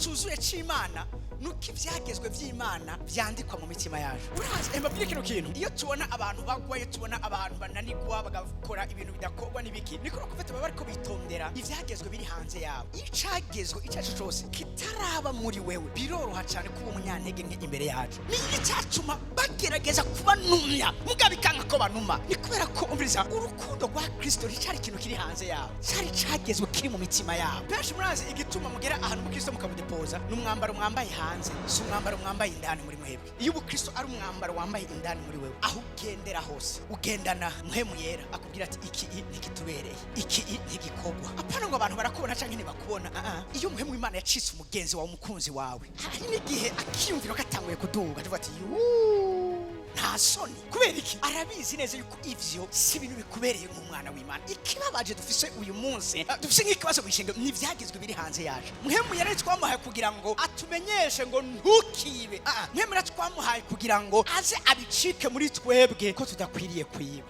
Cyuzuye c'Imana nuko ivyagezwe vy'Imana vyandikwa mu mitima yacu. Urazi, mbabwire kino kintu: iyo tubona abantu bagwa, iyo tubona abantu bananigwa, bagakora ibintu bidakorwa n'ibiki, niko kufata baba bariko bitondera ivyagezwe biri hanze yabo. Icagezwe icyo ari cyo cyose kitaraba muri wewe, biroroha cyane kuba umunyantege nke imbere yacu. Ni icyatuma bagerageza kubanumya, mugabo ikanka ko banuma. Ni kubera ko, umviriza, urukundo rwa Kristo nticyari ikintu kiri hanze yabo, cyari cagezwe kiri mu mitima yabo. Benshi murazi igituma mugera ahantu umukristo mukamudepoza: ni umwambaro mwambaye hanze, si umwambaro mwambaye indani muri mwebwe. Iyo ubukristo ari umwambaro wambaye indani muri wewe, aho ugendera hose ugendana Mpwemu Yera, akubwira ati: "Iki ntikitubereye, iki ntigikorwa." Apana ngo abantu barakubona canke ntibakubona. Ah, ah. Iyo Mpwemu w'Imana yacitse umugenzi wawe, umukunzi wawe, hari n'igihe akiyumviro gatanguye kuduga, tuvuga ati: "Yuuu, nta soni." Kubera iki? Arabizi neza yuko ivyo si ibintu bikubereye nk'umwana w'Imana. Ikibabaje dufise uyu munsi, dufise nk'ikibazo mw'ishengero, ni ivyagezwe biri hanze yacu. Mpwemu Yera twamuhaye kugira ngo atumenyeshe ngo ntukibe. Ah, ah. Mpwemu Yera twamuhaye kugira ngo aze abicike muri twebwe ko tudakwiriye kwiba.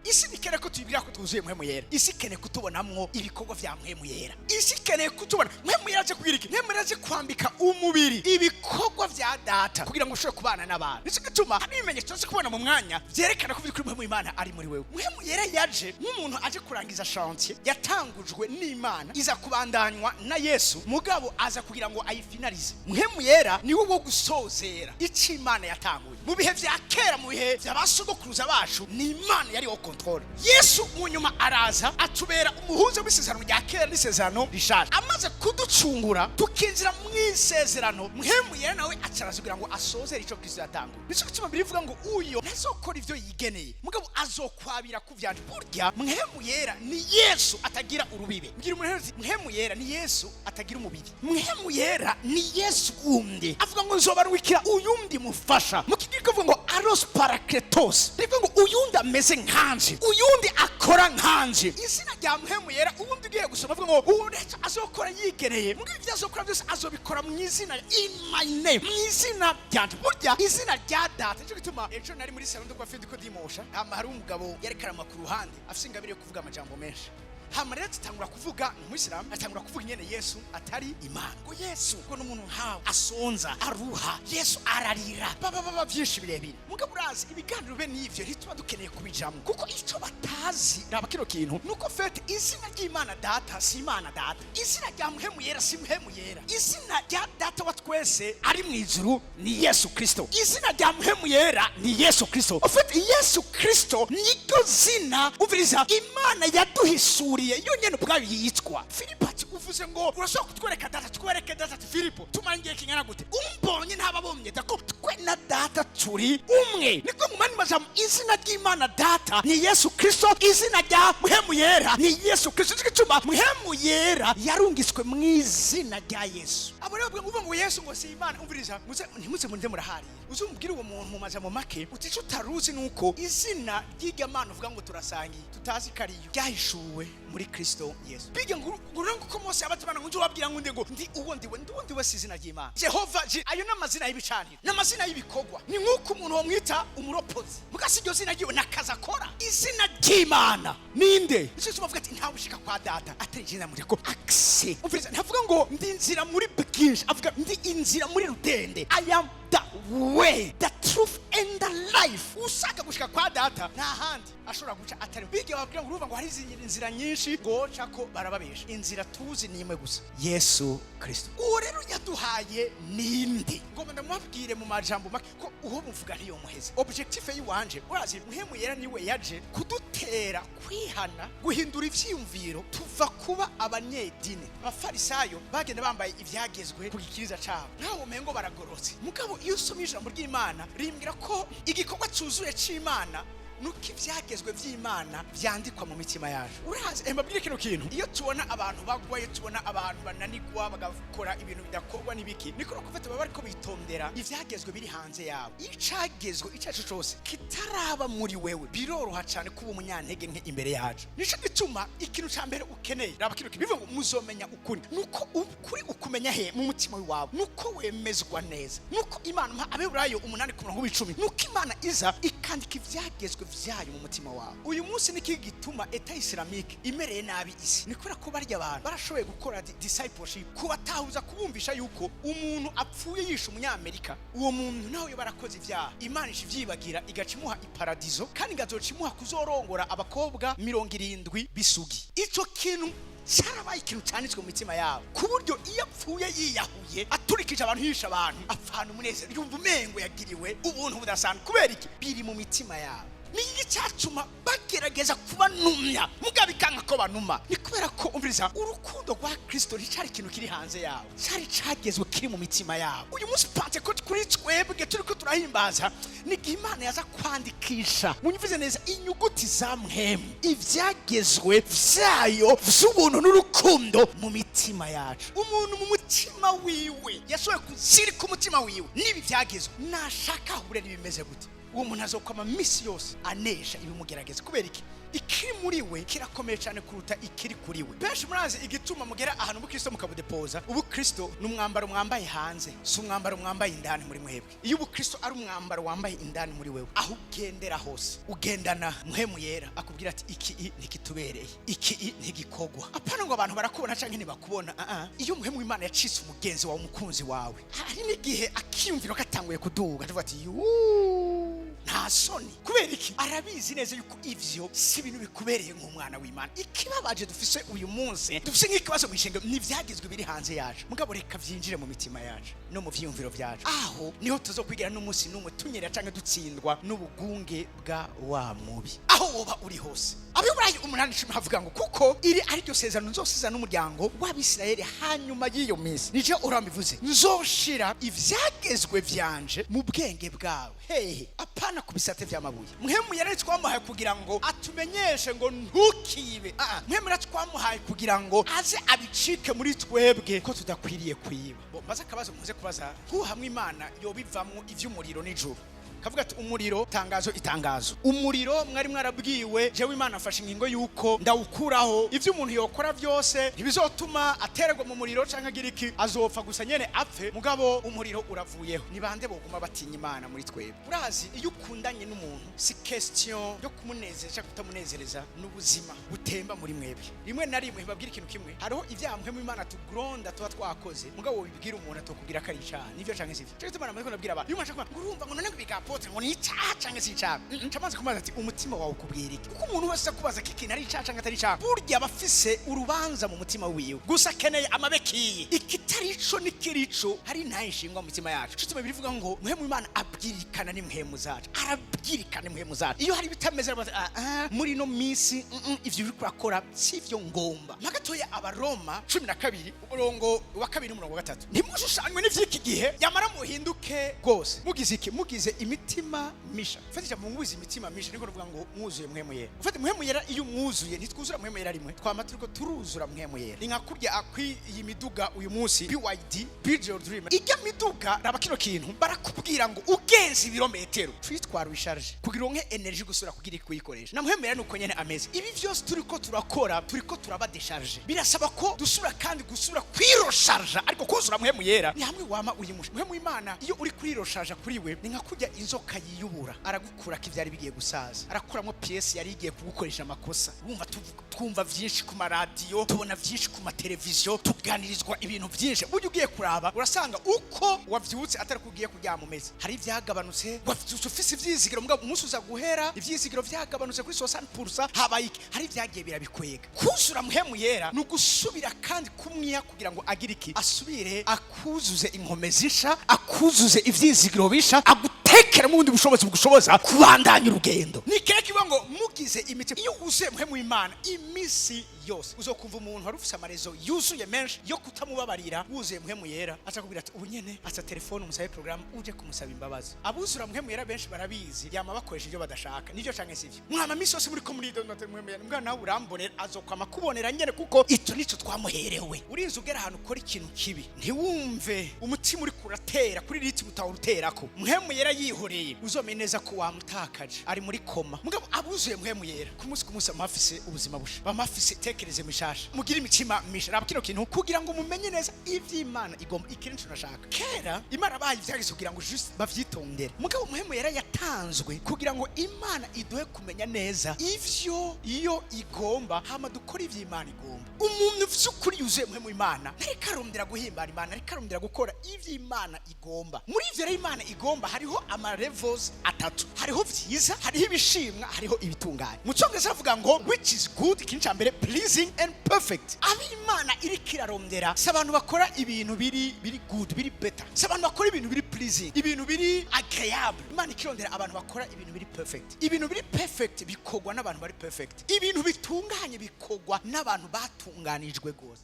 Isi ntikeneye ko tuyibwira ko twuzuye Mpwemu Yera, isi ikeneye kutubonamwo ibikorwa vya Mpwemu Yera. Isi ikeneye kutubona Mpwemu Yera aje kugira iki? Mpwemu Yera aje kwambika umubiri ibikorwa vya Data kugira ngo ushobore kubana n'abantu. Nicyo gituma hari ibimenyetso tuzi kubona mu mwanya vyerekana ko vy'ukuri Mpwemu Imana ari muri wewe. Mpwemu Yera yaje nk'umuntu aje kurangiza chantier yatangujwe n'Imana, iza kubandanywa na Yesu, mugabo aza kugira ngo ayifinalize. Mpwemu Yera niwe wo gusozera ico Imana yatanguye mu bihe vya kera, mu bihe vya ba sogokuruza bacu. Ni Imana yari au contrôle. Yesu mu nyuma araza atubera umuhuza w'isezerano rya kera n'isezerano rishaje. Amaze kuducungura, tukinjira mu isezerano, Mpwemu Yera nawe acaraza kugira ngo asozere ico Kristo yatanguye. Nico gituma birivuga ngo uyo ntazokora ivyo yigeneye, mugabo azokwabira ku vyanje. Burya Mpwemu Yera ni Yesu atagira urubibe. Mbwira umuntu ati: "Mpwemu Yera ni Yesu atagira umubiri, Mpwemu Yera ni Yesu wundi." Avuga ngo: "Nzobarwikira uyundi mufasha." Mu Kigiriki avuga ngo allos parakletos, rivuga ngo uyundi ameze nkanje, uyundi akora nkanje. Izina rya Mpwemu Yera uwundi ugiye gusoma avuga ngo uwo ntacyo azokora yigereye, mugabo ibyo azokora byose azobikora mu izina, in my name, mu izina ryanje, burya izina rya Data. Nicyo gituma ejo nari muri salon de coiffure ndiko ndimosha, hama hari umugabo yerekana ku ruhande afise ingabire yo kuvuga amajambo menshi. Hama rero tutangura kuvuga, ni umuyisilamu, atangura kuvuga ingene Yesu atari Imana, ngo Yesu ngo n'umuntu nkawe, asonza, aruha, Yesu ararira, baba baba byinshi birebire. Mugabo urazi, ibiganiro be n'ivyo ntituba dukeneye kubijamwo, kuko ico batazi, raba kino kintu, nuko fete izina ry'Imana Data si Imana Data, izina rya Mpwemu Yera si Mpwemu Yera. Izina rya Data wa twese ari mu ijuru ni Yesu Kristo, izina rya Mpwemu Yera ni Yesu Kristo. Ufite Yesu Kristo niryo zina, umviriza, Imana yaduhisuriye yonyene ubwayo yitwa. Filipo ati: "Uvuze ngo urashobora kutwereka Data, twereke Data." Ati: "Filipo, tumara igihe kingana gute? Umbonye ntababomye ko twe na Data turi umwe." Niko mu mandi majambo, izina ry'Imana Data ni Yesu Kristo, izina rya Mpwemu Yera ni Yesu Kristo. Nicyo gituma Mpwemu Yera yarungiswe mu izina rya Yesu. Abo rero bavuga ngo Yesu ngo si Imana, umviriza, muze ntimuze munde muraharira. Uze umubwire uwo muntu mu majambo make uti: "Ico utaruzi nuko izina ry'irya Mana uvuga ngo turasangiye, tutazi ko ariyo, ryahishuwe muri Kristo Yesu." Biga ngo ngo ko Mose yabatumana ngo nje wabwira ngo ndi ngo ndi uwo ndiwe, ndi uwo ndiwe, si izina ry'Imana Jehova. Ayo ni amazina y'ibicaniro, ni amazina y'ibikorwa. Ni nk'uko umuntu wamwita umuropozi, mugasi iryo zina ryiwe nakazi akora. Izina ry'Imana ninde? Nicyo gituma avuga ati: "Ntawe ushika kwa Data atari izina muri ko akse." Umviriza, ntavuga ngo ndi inzira muri bwinshi, avuga ndi inzira muri rudende. I am the way, the truth and the life. Ushaka gushika kwa Data nta handi ashobora guca atari biga. Babwira ngo urumva ngo hari izindi nzira nyinshi ngo ko barababesha. Inzira tuzi ni imwe gusa, Yesu Kristo. Uwo rero yaduhaye ninde? Ngomba ndamubabwire mu majambo make, ko uwo muvuga ntiyomuheze. Objectif yiwanje, urazi, Mpwemu Yera niwe yaje kudutera kwihana, guhindura ivyiyumviro, tuva kuba abanyedini. Abafarisayo bagenda bambaye ivyagezwe ku gikiriza cabo, nkaho umengo baragorotse. Mugabo iyo usomye ijambo ry'Imana, rimbwira ko igikorwa cyuzuye c'Imana nuko ivyagezwe vy'Imana vyandikwa mu mitima yacu. Urazi, mbabwire kino kintu: iyo tubona abantu bagwa, iyo tubona abantu bananigwa, bagakora ibintu bidakorwa n'ibiki, niko kufata baba bariko bitondera ivyagezwe biri hanze yabo. Icagezwe icyo ari cyo cyose kitaraba muri wewe, biroroha cyane kuba umunyantege nke imbere yacu. Nico gituma ikintu ca mbere ukeneye, raba kino kintu, bivuga ngo muzomenya ukuri. Nuko ukuri ukumenya he? Mu mutima wawe, nuko wemezwa neza, nuko Imana, mpa Abeburayo 8 ku murongo w'icumi, nuko Imana iza ikandika ivyagezwe. vyayo mu mutima wawe. Uyu munsi niki gituma État Islamique imereye nabi isi? Ni kubera ko barya abantu barashoboye gukora discipleship, kubatahuza, kubumvisha yuko umuntu apfuye yishe umunyamerika, uwo muntu nawe yo barakoze ivyaha, Imana ica ivyibagira, igaca imuha iparadizo, kandi igazoca imuha kuzorongora abakobwa 70 b'isugi. Ico kintu cyarabaye ikintu cyanditswe mu mitima yabo, ku buryo iyo apfuye yiyahuye, aturikije abantu, yishe abantu, apfana umunezero, yumva umengo yagiriwe ubuntu budasanzwe. Kubera iki? Biri mu mitima yabo. Ni iki cyatuma bagerageza kubanumya mugabo ikanka ko banuma? Ni kubera ko, umviriza, urukundo rwa Kristo nticyari ikintu kiri hanze yabo, cyari cyagezwe kiri mu mitima yabo. Uyu munsi Pantekote kuri twebwe turi ko turahimbaza, ni igihe Imana yaza kwandikisha, munyumvize neza, inyuguti za mpwemu, ibyagezwe vyayo vy'ubuntu n'urukundo mu mitima yacu. Umuntu mu mutima wiwe yashoboye kuzirika umutima wiwe n'ibi byagezwe, nashaka ahure n'ibimeze gute, uwo muntu azokwama misi yose anesha ibimugerageza. Kubera iki? Ikiri muri we kirakomeye cyane kuruta ikiri kuri we. Benshi murazi igituma mugera ahantu ubukristo mukabudepoza. Ubukristo ni umwambaro mwambaye hanze, si umwambaro mwambaye indani muri mwebwe. Iyo ubukristo ari umwambaro wambaye indani muri wewe, aho ugendera hose ugendana Mpwemu Yera akubwira ati: "Iki i ntikitubereye, iki i ntigikogwa." Apana ngo abantu barakubona canke ntibakubona. Ah ah. Iyo Mpwemu w'Imana yacitse umugenzi wawe, umukunzi wawe, hari n'igihe akiyumviro katanguye kuduga, tuvuga ati: "Yuuu, nta soni." Kubera iki? Arabizi neza yuko ivyo si ibintu bikubereye nk'umwana w'Imana. Ikibabaje dufise uyu munsi, dufise nk'ikibazo mu ishengero, n'ivyagizwe biri hanze yacu. Mugabo reka vyinjire mu mitima yacu no mu vyiyumviro vyacu, aho niho tuzokwigira n'umunsi n'umwe tunyerera canke dutsindwa n'ubugunge bwa wa mubi. Aho woba uri hose, Abiburayi 8:10 havuga ngo: "Kuko iri ari ryo sezerano nzosiza n'umuryango w'Abisirayeli hanyuma y'iyo minsi, nije urambivuze, nzoshira ivyagezwe vyanje mu bwenge bwawe." Hehe? Apana ku bisate vy'amabuye. Mpwemu Yera twamuhaye kugira ngo atumenyeshe ngo ntukibe. Ah, ah. Mpwemu Yera twamuhaye kugira ngo aze abicike muri twebwe ko tudakwiriye kwiba. Bo, mbaze akabazo muze kubaza nk'uhamwe Imana yobivamwo ivy'umuriro n'ijuru, kavuga ati: "Umuriro, tangazo, itangazo, umuriro mwari mwarabwiwe, jewe Imana afashe ingingo yuko ndawukuraho. Ivyo umuntu yokora byose ntibizotuma atererwa mu muriro canke agira iki, azopfa gusa nyene apfe, mugabo umuriro uravuyeho." Ni bande boguma batinya Imana muri twebwe? Urazi, iyo ukundanye n'umuntu, si question yo kumunezeza cyangwa kutamunezereza, n'ubuzima butemba muri mwebwe. Rimwe na rimwe babwira ikintu kimwe, hariho ibyaha mwe mu Imana tuguronda tuba twakoze, mugabo wibwira umuntu atokubwira ko ari icaha. Nivyo canke sivyo? Cyo gituma namwe nabwira abantu, iyo umuntu ashaka ngo urumva ngo none ngo biga apôtre ngo ni icaha canke si icaha, ncamanza kumubaza ati: "Umutima wawe ukubwira iki?" Kuko umuntu wese akubaza ko ikintu ari icaha canke atari icaha, burya aba afise urubanza mu mutima wiwe, gusa akeneye amabekiye ikitari ico n'ikirico. Hari intahe nshingwa mu mitima yacu. Cyo bivuga ngo Mpwemu Imana abwirikana n'impwemu zacu, arabwirikana impwemu zacu. Iyo hari ibitameze, aravuga ati: "Ah, ah, muri ino minsi ivyo uriko urakora sivyo ngomba na gatoya." Abaroma 12, umurongo wa 2 n'umurongo wa 3: "Ntimushushanywe n'ivy'iki gihe, yamara muhinduke rwose." Mugize iki? Mugize imitima misha. Ufate ijambo "mugize imitima misha", niko ruvuga ngo mwuzuye Mpwemu Yera. Ufate Mpwemu Yera, iyo mwuzuye, ntitwuzura Mpwemu Yera rimwe, twama turiko turuzura Mpwemu Yera. Ni nka kurya akwi iyi miduga uyu munsi, BYD, Build Your Dream. Ijya miduga, raba kino kintu, barakubwira ngo ugenze ibirometero twitwara wisharge kugira uronke energy gusubira kugira kuyikoresha. Na Mpwemu Yera nuko nyene ameze. Ibi vyose turiko turakora, turiko turaba décharge, birasaba ko dusubira kandi gusubira kwirosharja. Ariko kuzura Mpwemu Yera ni hamwe wama uyimusha Mpwemu w'Imana. Iyo uri kuriroshaja kuri we, ni nka kurya inzoka yiyubura, aragukura ko ivyari bigiye gusaza, arakuramo pièce yari igiye kugukoresha amakosa. Wumva twumva vyinshi ku maradiyo, tubona vyinshi ku mateleviziyo, tuganirizwa ibintu vyinshi. Burya ugiye kuraba urasanga uko wavyutse atari ko ugiye kuryama umeze. Hari ivyagabanutse. Wavyutse ufise ivyizigiro, mugabo umunsi uza guhera ivyizigiro vyagabanutse kuri 60%. Habaye iki? Hari ivyagiye birabikwega. Kuzura Mpwemu Yera ni ugusubira kandi kumwiha kugira ngo agire iki? Asubire akuzuze inkomezi nsha, akuzuze ivyizigiro bisha, agutekeramo ubundi bushobozi bugushoboza kubandanya urugendo. Ni keke ivuga ngo mugize imitima. Iyo wuzuye Mpwemu w'Imana iminsi yose, uzokumva umuntu wari ufise amarezo yuzuye menshi yo kutamubabarira, wuzuye Mpwemu Yera aca kubwira ati: "Ubu nyene." Aca telefone, umusabe programme, uje kumusaba imbabazi. Abuzura Mpwemu Yera benshi barabizi, yama bakoresha ibyo badashaka. Nivyo canke sivyo? Mwama misi yose muri ko muri Mpwemu Yera, mbwa nawe urambonera, azokwama kubonera nyene, kuko ico nico twamuherewe. Urinze ugera ahantu ukora ikintu kibi, ntiwumve umutima uri kuratera kuri rythme utawuterako, Mpwemu Yera yihoreye, uzomenya neza ko wamutakaje, ari muri coma. Mugabo abuzuye Mpwemu Yera, ku munsi ku munsi bama bafise ubuzima busha, bama bafise iteka. imitekerereze mishasha, mugire imitima misha. Raba kino kintu kugira ngo mumenye neza ivy'Imana igomba. Ikindi kintu nashaka, kera Imana bahaye ivyageze kugira ngo juste bavyitondere, mugabo Mpwemu Yera yatanzwe kugira ngo Imana iduhe kumenya neza ivyo iyo igomba, hama dukora ivyo Imana igomba. Umuntu vy'ukuri yuzuye Mpwemu Imana ntariko arondera guhimbara Imana, ariko arondera gukora ivyo Imana igomba. Muri ivyo rero Imana igomba hariho ama levels atatu: hariho vyiza, hariho ibishimwa, hariho ibitunganye. Mu Cyongereza bavuga ngo "which is good", ikintu ca mbere, "pleasing and perfect". Abo Imana iriko irarondera si abantu bakora ibintu biri good, biri better, si abantu bakora ibintu biri pleasing, ibintu biri agreeable. Imana ikirondera abantu bakora ibintu biri perfect. Ibintu biri perfect bikorwa n'abantu bari perfect. Ibintu bitunganye bikorwa n'abantu batunganijwe gose.